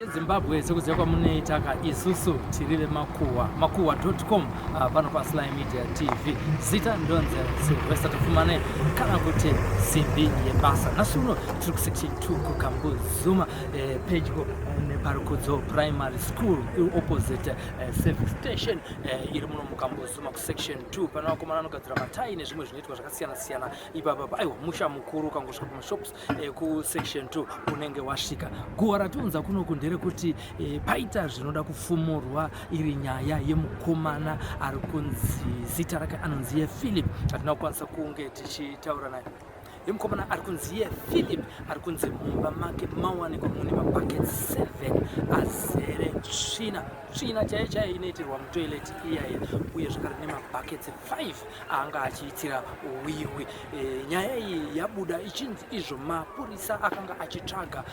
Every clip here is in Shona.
Zimbabwe, sekuziva kwamunoita ka, isusu tiri vemakuhwa, makuhwa.com, pano paSly Media TV. Zita ndonzi Sylvester Tafumane kana kuti Simbi Yebasa. Nhasi uno tiri kuSection 2 kuKambuzuma, pedyo neParukudzo Primary School, opposite service station iri muno muKambuzuma kuSection 2. Pane vakomana vanogadzira matai nezvimwe zvinoitwa zvakasiyana siyana ipapapa. Aiwa, musha mukuru. Ukangosvika pamashops ekuSection 2 unenge wasvika. Guhwa ratiunza kunoku nderekuti paita zvinoda kufumurwa, iri nyaya yemukomana ari kunzi, zita rake anonzi ye Philip. Hatina kukwanisa kunge tichitaura naye. Yemukomana ari kunzi ye Philip, ari kunzi mumba make mawanikwa mune mabuckets 7 azere tsvina, tsvina chaiyo chaiyo inoitirwa mutoilet iyaya, uye zvakare nemabuckets 5 aanga achiitira wiwi. Nyaya iyi yabuda ichinzi izvo mapurisa akanga achitsvaga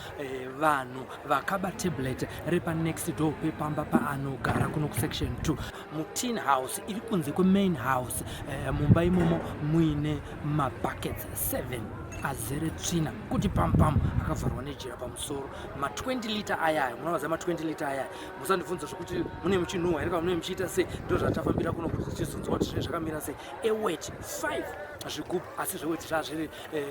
vanhu vakaba tablet repanext door pepamba paanogara kuno kuSection 2, mutin house iri kunze kwemain house. Mumba imomo muine mabuckets 7 azere tsvina kuti pampam, akavharwa nejira pamusoro, ma20 liter ayaya. Munovaziva ma20 liter ayaya? Musandibvunza zvokuti mune muchinhuhwa here kana mune muchiita sei. Ndo zvatafambira kuno kuti tichizonzwa kuti zvinenge zvakamira sei. Eweti 5 zvigubhu, asi zveweti zvazviri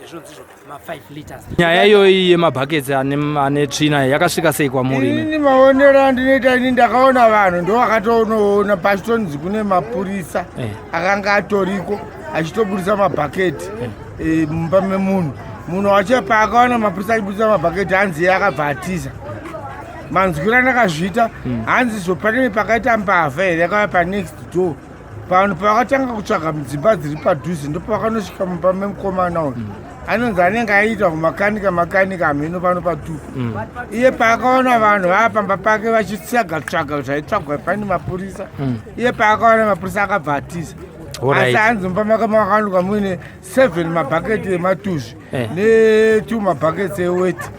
zvinonzi izvo ma5 liters. Nyaya iyoyi yemabhaketsi ane tsvina yakasvika sei kwamuri imi? Ini maonero andinoita, ini ndakaona vanhu ndo vakatonoona pachitonzi kune mapurisa akanga atoriko achitobudisa mabhaketi mumba memunhu. Munhu wacho paakaona mapurisa achibudisa mabhaketi, hanzi iye akabva atiza. Manzwiro andakazviita, hanzi zvo panenge pakaita mbavha here yakauya panext door. Vanhu pavakatanga kutsvaga mudzimba dziri padhuze, ndopavakanosvika mumba memukomana uyu anonzi anenge aiita kumakanika, makanika hameno pano patupu. Iye paakaona vanhu vava pamba pake vachitsvaga tsvaga zvaitsvagwa pane mapurisa, iye paakaona mapurisa akabva atiza. Asi hanzi mumba make makawanikwa muine seven mabhaketi ematuzvi netwo mabhaketi eweti.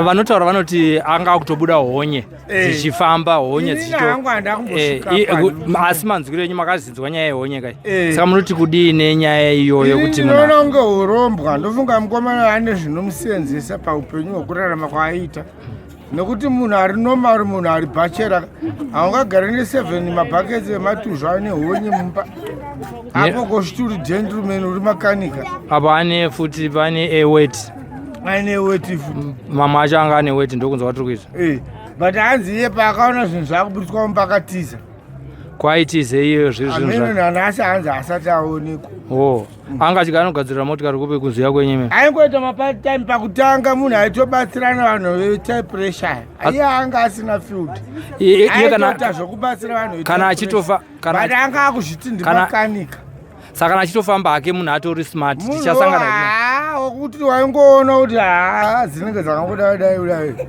Vanotaura vanoti anga akutobuda honye dzichifamba, honye. Inini hangu handina kumbosvika Asi manzwiro enyu, makazinzwa nyaya yehonye kai? Saka munoti kudii nenyaya iyoyo kuti Ndinoona kunge urombwa. Ndofunga mukomana ane zvinomusenzesa paupenyu hwekurarama kwaaita, nekuti munhu ari normal, munhu ari bachelor, haungagari neseven mabhaketi ematuzvi ane honye mumba apo kosviti uri gentleman, uri makanika. Apo ane futi, pane eweti. Aine weti futi. Mamwe acho anga ane weti, ndokunzwa kwatiri kuita. But hanzi iye paakaona zvinhu zvakubudiswa mumba akatiza. Kwaitize iyo zviri zvinhu Amene nanhasi hanzi asati aonekwa. Oh, anga achigara anogadzirira motikari kupi kuziya kwenyime? Aingoita mapart time. Pakutanga munhu aitobatsirana vanhu vetyre pressure. Iye anga asina field. Iye kana Aitoita zvokubatsira vanhu vetyre kana achitofa kana but anga akuzviti ndimakanika. Saka kana achitofamba hake, munhu atori smart, tichasangana. Haa, wokuti waingoona kuti haa, dzinenge dzakangodai dai dai.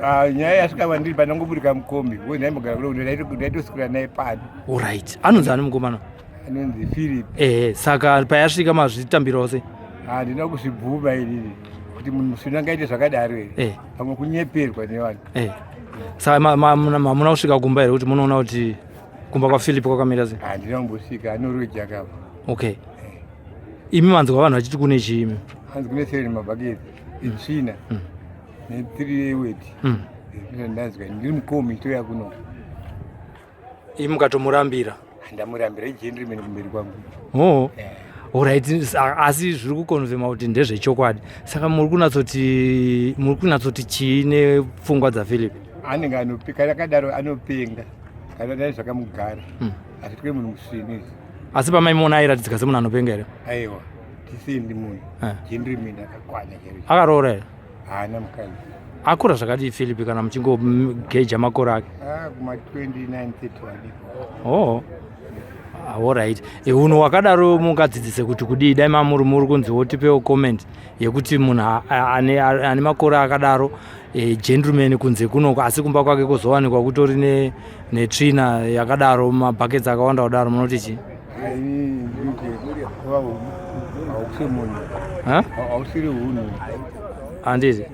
Ah, nyaya yasvika kwandiri pandangoburika mukombi, ndaimbogara kuno, ndaitoswera naye pano. Alright, anonzi ani mukomana? Anonzi Philip. Ehe, saka payasvika mazvitambirawo sei? Handina kuzvibvuma inini kuti munhu musvinu angaite zvakadaro here. Pamwe kunyeperwa nevanhu. Saka hamuna kusvika kumba here kuti munoona kuti kumba kwaPhilip kwakamira sei? Handina kumbosvika, anoroja kapa. Okay, imi manzwa vanhu vachiti kune chiimi? Hanzi kune seven mabhaketi etsvina nethree eweti. Ndanzwa ndiri mukomi toya kuno. Imi mukatomurambira? Ndamurambira, igentleman kumberi kwangu. Oh. Alright, asi zviri kuconfirma kuti ndezvechokwadi. Saka muri kunatsoti chii nepfungwa dzaPhilip? Anenge kana akadaro anopenga, kana dai zvakamugara. Asi twe munhu musvinu izvi. Asi pamaimuona airatidzika semunhu anopenga here? Aiwa, tisendi munhu gentleman akakwana chaizvo. Akaroora here? Haana mukadzi. Akura zvakadii Philip, kana muchingogeja makore ake? Ah, kuma 29 31. Oh, alright. Unhu hwakadaro mungadzidzise kuti kudii? Dai mamuri muri kunzi wotipewo comment yekuti munhu ane makore akadaro, gentleman kunze kunoko, asi kumba kwake kuzowanikwa kutori netsvina yakadaro, mabhaketsi akawanda kudaro, munoti chii? Ini ndinoti hausi munhu. Ha? Hausiri hunhu. Handiti?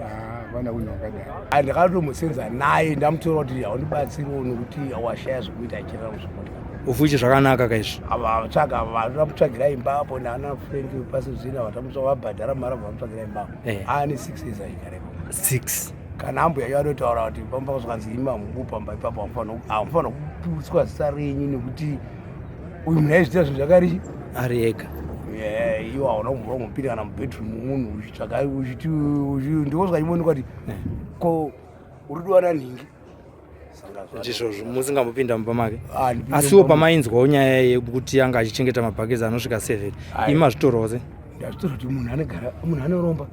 Vana hunhu hwakadaro. Ndakatomusenza naye, ndamutora kuti haundibatsiriwo nokuti washaya zvekuita achirira muzvimotikari. Ufuchi zvakanaka kaizvi. Vatsvaga vatamutsvagira imba apo naana Frank pasi zvina vatamutsva vabhadhara mari, vamutsvagira imba. Aane 6 years achigareko. Six. Kana ambuya yacho anotaura kuti pamba zvakanzi ima mupamba ipapo hamufanira kuputswa zita renyu nekuti uyu munhu aizviita zvinhu zvakari ari ega. Iwo hauna kumbova kumbopinda kana mubedroom munhu uchitsvaga uchiti ndiko zvikachimonekwa kuti ko uri kudiwa nanhingi. Ndizvozvo musingambopinda mumba make. Asiwo pamainzwawo nyaya yekuti anga achichengeta mabhakezi anosvika 7 imi mazvitorawo se? Ndazvitora kuti munhu anogara munhu anoromba.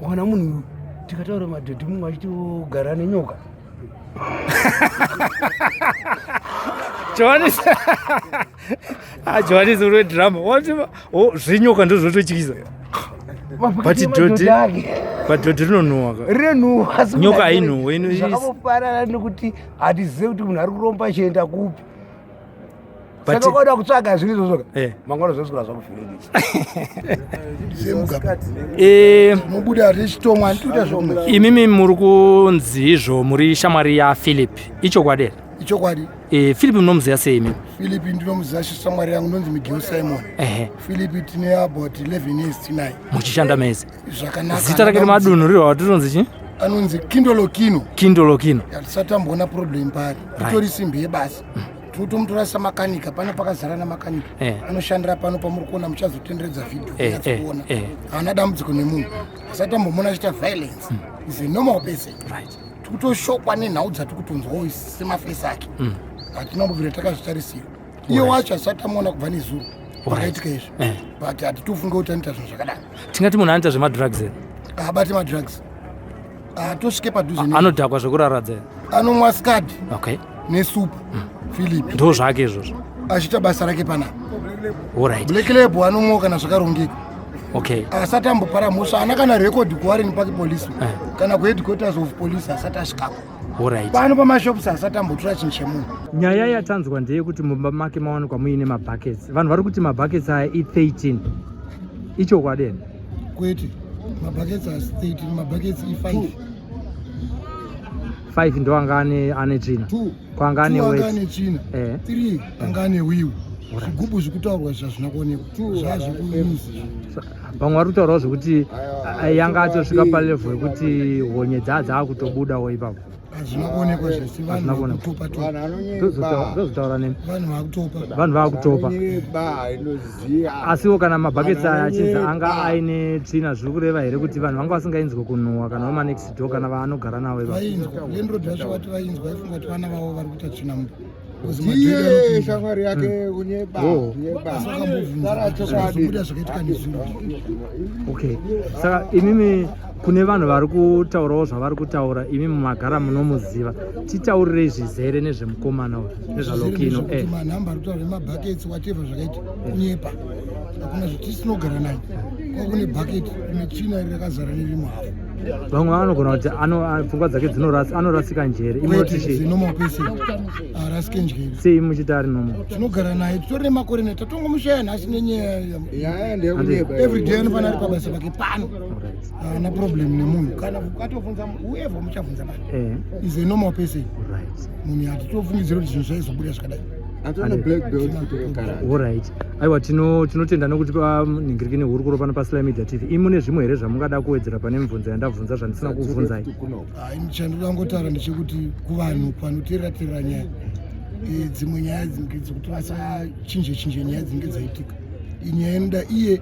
Ukaona munhu tikataura madhodhi mumwe achiti ogara nenyoka. Johannes ah Johannes uri drama. Wati oh zvenyoka ndozvototyisa. But dhodhi but dhodhi rinonhuwa ka. Rinonhuwa. Nyoka hainhuwe ino. Zvakafanana nekuti hatizive kuti munhu ari kuromba achienda kupi. Saka ukada kutsvaga zviri izvozvo eh. mangwana zvoswera zvakuvhiringidza. Eh, Mubuda richitomwa ndikuita zvekumwa. Imimi muri kunzi izvo muri shamwari yaPhilip. Ichokwadi here? Ichokwadi. Eh, Philip munomuziva sei imimi? Philip ndinomuziva shamwari yangu ndonzi Miguel Simon. Ehe. Philip tine about 11 years tinaye. Muchishanda mese. Zvakanaka. Zita rake remadunhu riro ratinonzi chii? Anonzi Kindolokino. Kindolokino. Hatisati tamboona problem paari. Itori simbi yebasa. Tinotomutora samakanika pano pakazara namakanika. Anoshandira pano pamuri kuona muchazotenderedza video kunyatsokuona. Haana dambudziko nemunhu. Asati tambomuona achiita violence. Is a normal person. Right. Tikutoshokwa nenhau dzatikutonzwawo semafesi ake. Hatina kumbobvira takazvitarisira. Iye wacho asati tamuona kubva nezuro. Pakaitika izvi. But hatitofunge kuti anoita zvinhu zvakadaro. Tingati munhu anoita zvemadrugs here? Haabati madrugs. Hatosvike padhuze. Anodhakwa zvekuraradza here? Anomwa skadi. Okay. Nesupu. Philip. Ndo zvake izvozvo. Achiita basa rake panapa. Alright. Black Label anomwa kana zvakarongeka. Okay. Asati ambopara mhosva, haana kana record kuWarren Park Police. Kana kuheadquarters of police asati asvikako. Alright. Pano pamashops asati ambotora chinhu chemunhu. Nyaya yatanzwa ndeyekuti mumba make mawanikwa muine mabuckets. Vanhu vari kuti mabuckets aya i13. Ichokwadi here? Kwete. Mabuckets asi 13, mabuckets i5. 5 ndo anga ane tsvina. Kwanga ane wet. Anga ane tsvina. 3 anga ane wiwi. Zvigubhu zvikutaurwa izvi hazvina kuonekwa. Zvazvekunyuzi. Vamwe vari kutaurawo zvekuti yanga atosvika palevel yekuti honye dzaakutobudawo ipapo. Hazvina kuonekwa zvese, vanhu vakutopa topa. Ndozotaura nemi. Vanhu vakutopa. Vanhu vakutopa. Asiwo kana mabhaketsi aya achinzi anga aine tsvina zviri kureva here kuti vanhu vanga vasingainzwe kunhuwa kana vama next door kana vaanogara navo ipapo? Vainzwa. Landlord vacho vati vainzwa, vaifunga kuti vana vavo vari kuita tsvina mumba. Iye shamwari yake kunyeba. Kunyeba. Zvakaitika nezuro. Okay. Saka imimi kune vanhu vari kutaurawo zvavari kutaura, imi mumagara munomuziva, titaurirei zvizere nezvemukomana uyu, nezvaLokino. Manhamba ari kutaura nemabhaketsi whatever zvakaita kunyepa. Hakuna zvatisinogara naye. Kwakune bhaketi rine tsvina rakazara nerimo hafu. Vamwe vanogona kuti pfungwa dzake anorasika njere. Imoti chii? Normal person arasike njere. Sei muchiti ari normal? Tinogara naye titori nemakore naye, tatongomushaya nhasi nenyaya every day anofana ari pabasa pake pano. Haana problem nemunhu. Kana ukatobvunza whoever muchabvunza pano. Is a normal person. Munhu hatitofungidzira kuti zvinhu zvaizobuda zvakadai. Alright. Aiwa tinotenda nekuti panhingiriki nehurukuro pano paSly Media TV. Imi mune zvimwe here zvamungada kuwedzera pane mibvunzo yandabvunza zvandisina kuvhunzai? Chandoda kungotaura ndechekuti kuvanhu panoteerera teerera nyaya, dzimwe nyaya dzinenge dzekuti vasachinje chinje nyaya dzinenge dzaitika. Inyaya inoda iye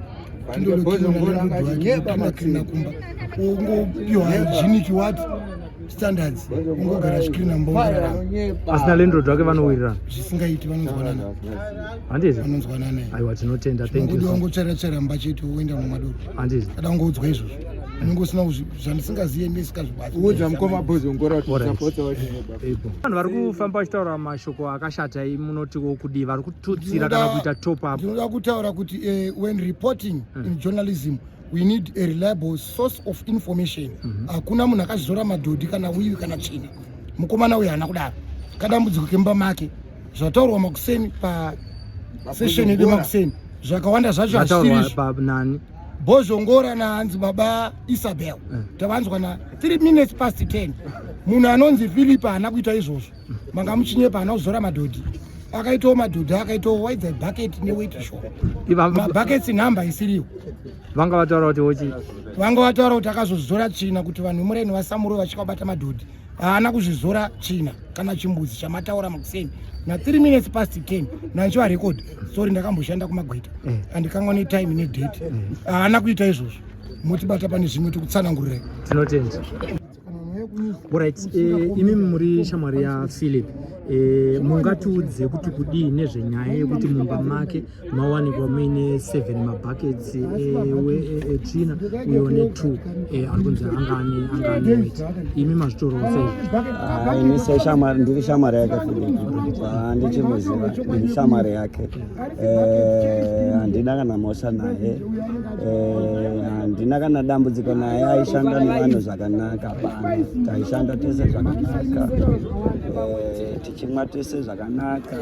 kindolokina kumba ungopiwa hygienic what standards, ungogara achikirina mbongararama. Asina landlord wake vanowirirana zvisingaiti, vanonzwanana. Handizvo? Vanonzwanana. Aiwa tinotenda, thank you. Wangotsvaira tsvaira mumba chete woenda nomwa doro. Handizvo? Kada kungoudzwa izvozvo unenge usina zvandisingaziye nesikazvibati. Udza mukoma Bhozhongora kuti sapota wacho. Vanhu vari kufamba vachitaura mashoko akashata, munotiwo kudii? Vari kututsira kana kuita top up. Ndinoda kutaura kuti when reporting in journalism we need a reliable source of information. Hakuna munhu akazvizora madhodhi kana wiwi kana tsvina. Mukomana uyu haana kudaro. Kadambudziko kemumba make zvataurwa makuseni pa session yedu makuseni zvakawanda zvacho hazvisirizvo. Nani? Bhozhongora nahanzi baba Isabel tavanzwa na 3 minutes past 10. Munhu anonzi Philip haana kuita izvozvo. Manga muchinyepa, haana kuzora madhodhi. Akaitawo madhodhi, akaitawo waidza bucket newet show. Mabuckets nhamba isiriwo. Vanga vataura kuti wochi Vanga vataura kuti akazozora tsvina kuti vanhu vemuraini vasamuro vachikabata madhodhi. Haana kuzvizora tsvina kana chimbuzi chamataura makuseni na 3 minutes past 10 nanchiva record. Sorry, ndakamboshanda kumagweta, andikangwa netime nedate. Haana kuita izvozvo. Motibata pane zvimwe tikutsanangurirai. Tinotenda. Alright, imimi muri shamwari yaPhilip, mungatiudze kuti kudii nezvenyaya yekuti mumba make mawanikwa muine 7 mabuckets etsvina uyewo ne2 ari kunzi anga ane weti? Imi mazvitorawo sei? Ah, ini seshamwari, ndiri shamwari yake Philip, handichimuziva, ndiri shamwari yake. Handina kana mhosva naye. Handina kana dambudziko naye. Aishanda nevanhu zvakanaka pano, taishanda tese zvakanaka. Tichimwa tese zvakanaka.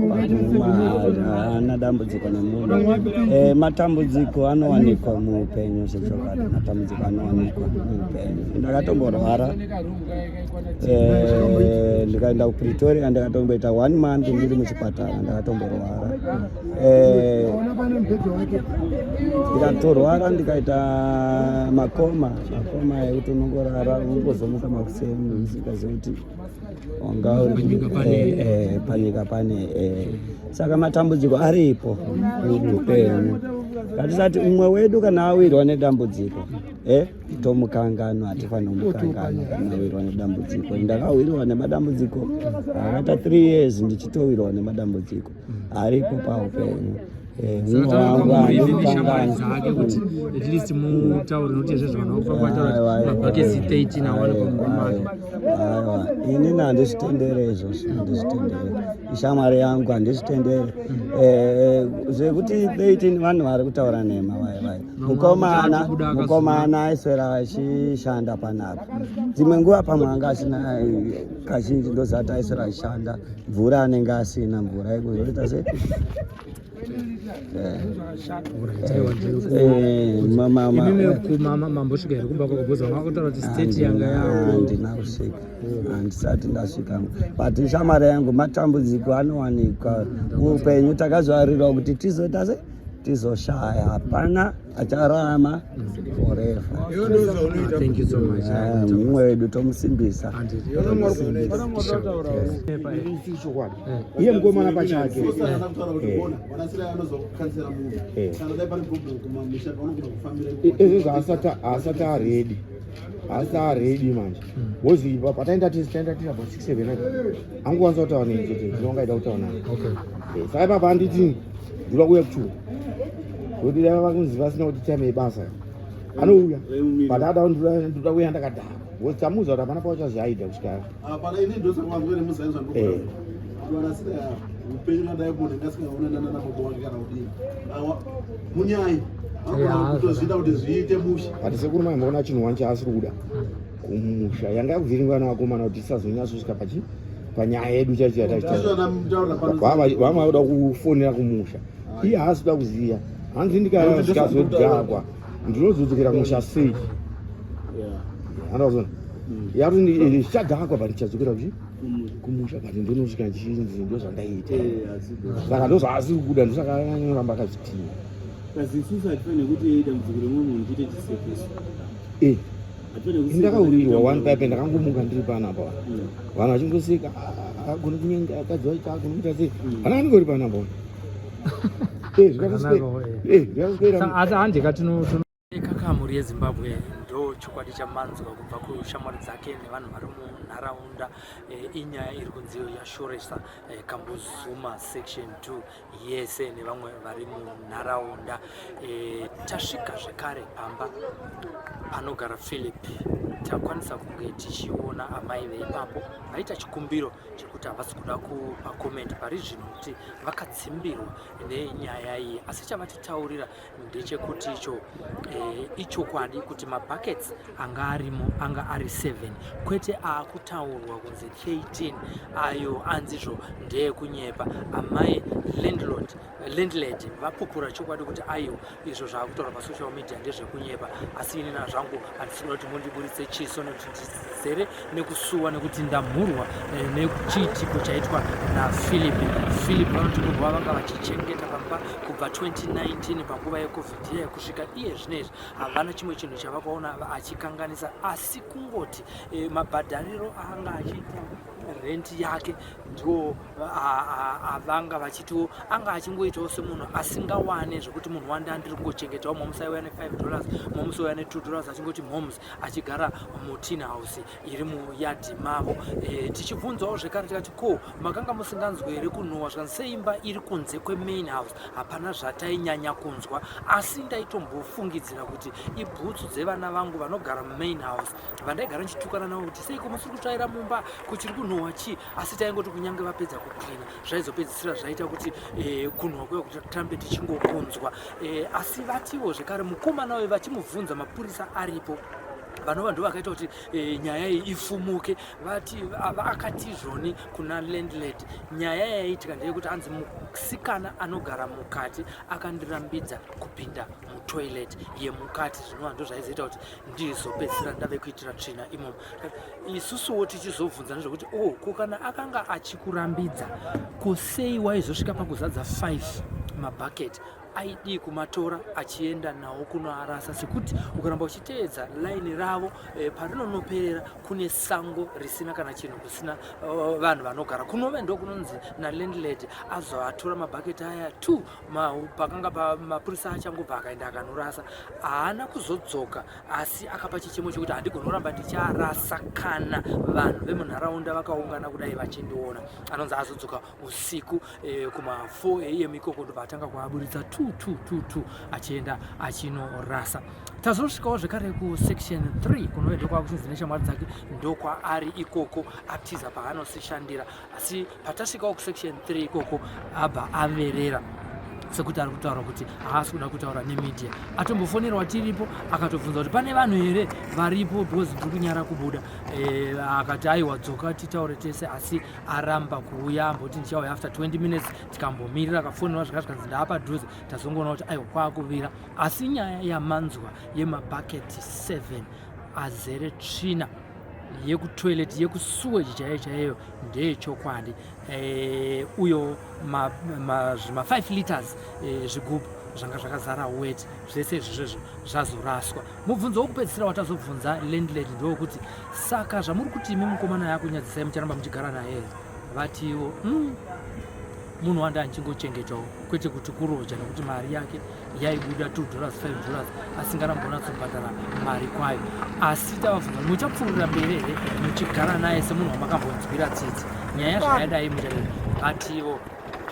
Pakumwa haana dambudziko nemunhu. Matambudziko anowanikwa muupenyu zvechokwadi, matambudziko anowanikwa muupenyu. Ndakatomborwara, ndikaenda kuPretoria, ndikatomboita one month ndiri muchipatara. Ndakatomborwara, ndikatorwara, ndikaita macoma, macoma ekuti unongorara, unongozomuka makuseni usingazivi kuti wanga uri Panyika pane panyika pane. Saka matambudziko aripo muupenyu. Ngatisati umwe wedu kana awirwa nedambudziko, tomukanganwa. Hatifaniri kumukanganwa kana awirwa nedambudziko. Ndakawirwa nemadambudziko akaita 3 years ndichitowirwa nemadambudziko aripo paupenyu. Saka Mumwe taura wangu muri imimi shamwari handimukanganwi. dzake kuti at least mutaure, nokuti izvezvo vanhu vakufamba vataura kuti mabhaketsi 13 awanikwa mumba make. Aiwa, inini handizvitendere izvozvo, handizvitendere. Ishamwari yangu, handizvitendere. Zvekuti 13, vanhu vari kutaura nhema vai vai. Mukomana, Achibuda akazuma. mukomana aiswera achishanda panapa. Dzimwe nguva pamwe anga asina, kazhinji ndozati aiswera achishanda, mvura anenge asina, mvura yekuzoita sei. Imimi mambosvika here kumba kwako? Because vanga kutaura kuti state yanga yako. Handina kusvika, handisati ndasvika, but shamwari yangu. Matambudziko anowanikwa muupenyu. Takazvarirwa kuti tizoita se tizoshaya, hapana achararama forever. Thank you so much. Mumwe wedu, tomusimbisa. Chokwadi, iye mukomana pachake. Izvozvo haasati aready, haasati aready manje, because pataenda tese, taenda tiri about 6 7, angokwanisa kutaura neni chete, ndinongaida kutaura naye. Saka ipapa handiti ndoda kuuya kuchuru, kuti dai vakunzi vasina kuti time yebasa anouya, but ada ndoda kuuya ndakadhaka, because tamuudza kuti hapana pauchaziaida kusvika. Hapana, ini ndosaka nemuzaini zvandokuona upenyu nadai munhu ingasingaona nana baba wake kana kudini. Awa, munyai anogona kutozviita kuti zviite mushe. But sekuru, maimboona chinhu wani chaasiri kuda kumusha, yanga yakuvhiringwa nevakomana kuti tisazonyatsosvika pachi panyaya yedu chacho yataitaura. Vamwe vakuda kufonera kumusha, iye haasi kuda kuziya. Hanzi ndikazodhakwa ndinozodzokera kumusha sei? Andazona yati zvichadhakwa, but ndichadzokera kuchi kumusha, but ndonosvika ndichinzi ndo zvandaita. Saka ndo zvaasiri kuda, ndosaka anoramba akazvitina. Kasi isusu hatifaniri kuti dambudziko remumwe munhu tiite chisekeso. Ndakaurirwa one pipe, ndakangomuka ndiri panapa, vanhu vachingoseka, agona kunyenga akadzi wacho, agona kuita sei, vana vanongori panapa. Zvikatoswera. Asi handika tino kaka mhuri yeZimbabwe, ndo chokwadi chamanzwa kubva kushamwari dzake nevanhu vari munharaunda. Inyaya iri kunziyo yashoresa Kambuzuma Section 2 yese nevamwe vari munharaunda. Tasvika zvekare pamba panogara Philip, takwanisa kunge tichiona amai veipapo vaita chikumbiro chekuti havasi kuda kupa comment pari zvino kuti vakadzimbirwa nenyaya iyi, asi chavatitaurira ndechekuti icho ichokwadi kuti mabuckets anga arimo anga ari 7, kwete akutaurwa kunzi 13 ayo anzizvo ndeekunyepa. Amai landlord, landlady vapupura chokwadi kuti aiwa, izvo zvaakutaura pasocial media ndezvekunyepa. Asi inina zvangu handisi kuda kuti mundiburitse. muchiso nekuti ndizere nekusuwa nekuti ndamhurwa eh, nechiitiko chaitwa naphilip. Philip vanoti munhu wavanga vachichengeta pamba kubva 2019 panguva yecovid iye kusvika iye zvino izvi havana chimwe chinhu chavakaona achikanganisa asi kungoti eh, mabhadhariro aanga achiita rent yake ndiwo avanga vachitiwo anga achingoitawo semunhu asingawane zvekuti munhu wanda ndiri kungochengetawo moms aiuya ne5 dollars moms ouya ne2 dollars achingoti moms achigara mutin house iri muyadhi mavo e, tichibvunzawo zvekare tikati ko makanga musinganzwi here kunhuhwa zvikanzi seimba iri kunze kwemain house hapana zvatainyanya kunzwa asi ndaitombofungidzira kuti ibhutsu dzevana vangu vanogara mumain house vandaigara ndichitukana navo kuti seiko musiri kutsvaira mumba kuchiri kunhuhwa chii asi taingoti kunyange vapedza kuklina zvaizopedzisira zvaita kuti e, kunhuhwa kuya kuti tirambe tichingokunzwa e, asi vatiwo zvekare mukomana uyu vachimubvunza mapurisa aripo vanova ndo vakaita kuti e, nyaya iyi ifumuke vati akati zvoni kuna landlady nyaya yaiitika ndeyekuti hanzi musikana anogara mukati akandirambidza kupinda mutoilet yemukati zvinova ndo zvaizoita kuti ndizopedzisira ndave kuitira tsvina imomo isusuwo tichizobvunza nezvekuti o oh, ko kana akanga achikurambidza ko sei waizosvika pakuzadza 5 mabhaketi aidii kumatora achienda nawo kunoarasa sekuti ukaramba uchiteedza laini ravo e, parinonoperera kune sango risina kana chinhu kusina uh, vanhu vanogara kunove ndokunonzi nalandlady azoatora mabhaketi aya t pakanga mapurisa achangobva akaenda akanorasa haana kuzodzoka asi akapa chichemo chekuti handigoni kuramba ndicharasa kana vanhu vemunharaunda vakaungana kudai vachindiona anonzi azodzoka usiku eh, kuma 4 am ikoko ndobva atanga kuaburitsa 2 2 2 2 achienda achinorasa tazosvikawo zvekare kusection 3 kunove ndokwakuchinzi neshamwari dzake ndokwaari ikoko atiza paanosishandira asi patasvikawo kusection 3 ikoko abva averera sekuti ari kutaura kuti haasi kuda kutaura nemedia atombofonerwa tiripo akatobvunza kuti pane vanhu here varipo because ndiri kunyara kubuda e, akati aiwa dzoka titaure tese asi aramba kuuya amboti ndichauya after 20 minutes tikambomirira akafonerwa zvika zvikanzi ndaapadhuze tazongoona kuti aiwa kwaakuvira asi nyaya yamanzwa yemabhaketi 7 azere tsvina yekutoilet yekusuweji chaiyo chaiyo ndeyechokwadi e, uyo zvima 5 liters e, zvigubhu zvanga zvakazara wet zvese izvozvezvo zvazoraswa mubvunzo wokupedzisira watazobvunza landlady ndewekuti saka zvamuri kuti imi mukomana yakunyadzisai mucharamba muchigara naye vatiwo mm, munhu wanda andichingochengetawo kwete kuti kuroja nekuti mari yake yaibuda 2 dollars 5 dollars asingarambonatsobhadhara mari kwayo asi tavabvunza muchapfuurira mberi here muchigara naye semunhu wamakambonzwira tsitsi nyaya zvayadai muchadai vatiwo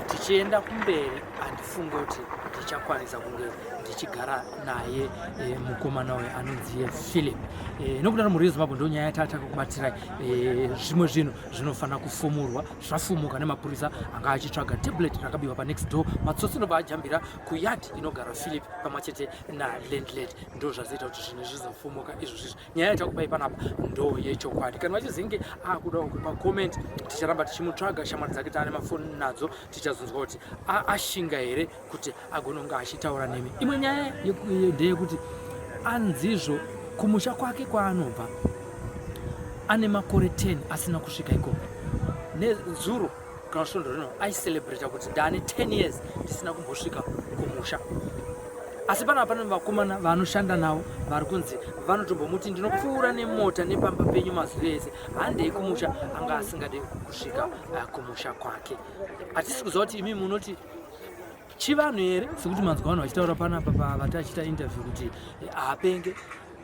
tichienda kumberi handifunge kuti ndichakwanisa kunge ndichigara naye e, mukomana uyo anonzi ye philip e, nokudaro mhuri yezimbabwe ndo nyaya yatataka kubatirai e, zvimwe zvinhu zvinofanira kufumurwa zvafumuka nemapurisa anga achitsvaga tablet rakabiwa panext door matsotsi ndobva ajambira kuyard inogara philip pamwe chete nalandlady ndo zvazoita kuti zvinhu zvizofumuka izvo zvizvi nyaya yatakupai panapa ndo yechokwadi kana vachizinge akudawo kupa comment ticharamba tichimutsvaga shamwari dzake taane mafoni nadzo tichazonzwa kuti ashinga here kuti agone kunge achitaura nemi imwe nyaya ndeyekuti anzizvo kumusha kwake kwaanobva ane makore 10 asina kusvika ikoko nezuro kana svondo rino aicelebrata kuti ndaane 10 years ndisina kumbosvika kumusha asi panapa pane vakomana vaanoshanda navo vari kunzi vanotombomuti ndinopfuura nemota nepamba penyu mazuva ese handei kumusha anga asingade kusvika eh, kumusha kwake hatisi kuziva kuti imi munoti chivanhu here sekuti manzwa vanhu vachitaura panapa pavati achiita interview kuti eh, haapenge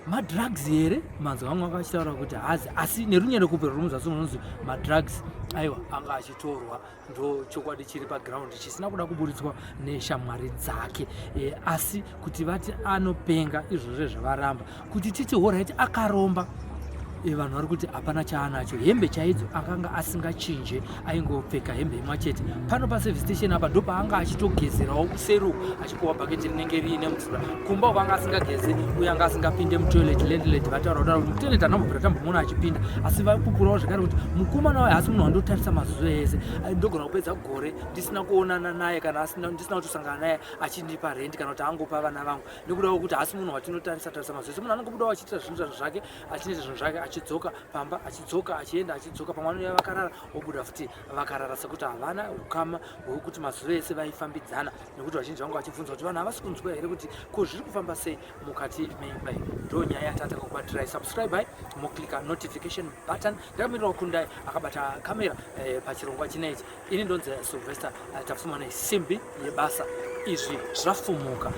madrugs here manzwa vamwe vanga vachitaura kuti haazi asi nerunyerekupe ruri muzasi munonzi madrugs aiwa anga achitorwa ndo chokwadi chiri paground chisina kuda kuburitswa neshamwari dzake e, asi kuti vati anopenga izvozvo zvavaramba kuti titi horaiti akaromba Eh, vanhu vari kuti hapana chaanacho hembe chaidzo akanga asingachinje aingopfeka hembe imwe chete pano paservice station apa ndopaanga achitogezerawo kuseri uku achipuwa bhaketi rinenge riine mvura kumba uko anga asingageze uye anga asingapinde mutoilet landlady vataura kudaro kuti mutoilet anambobvira tambomuona achipinda asi vapupurawo zvekare kuti mukomana wayo haasi munhu wandotarisa mazuva ese ndogona kupedza gore ndisina kuonana naye kana ndisina kutosangana naye achindipa rent kana kuti angopa vana vangu nekuda kwekuti haasi munhu watinotarisa tarisa mazuva ese munhu anongobudawo achiita zvinhu zvake achiita zvinhu zvake achidzoka pamba achidzoka achienda achidzoka pamwe anouya vakarara obuda futi vakarara sekuti havana ukama hwekuti mazuva ese vaifambidzana nekuti vazhinji vanga vachibvunza kuti vanhu havasi kunzwa here kuti ko zviri kufamba sei mukati meimba iyi ndo nyaya yatatanga kubatirai subscribe moklika notification button ndakamirira kundai akabata kamera eh, pachirongwa chinechi ini ndonzi sylvester eh, tafuma nesimbi yebasa izvi zvafumuka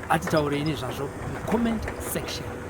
atitaurei nezvazvo mucomment section.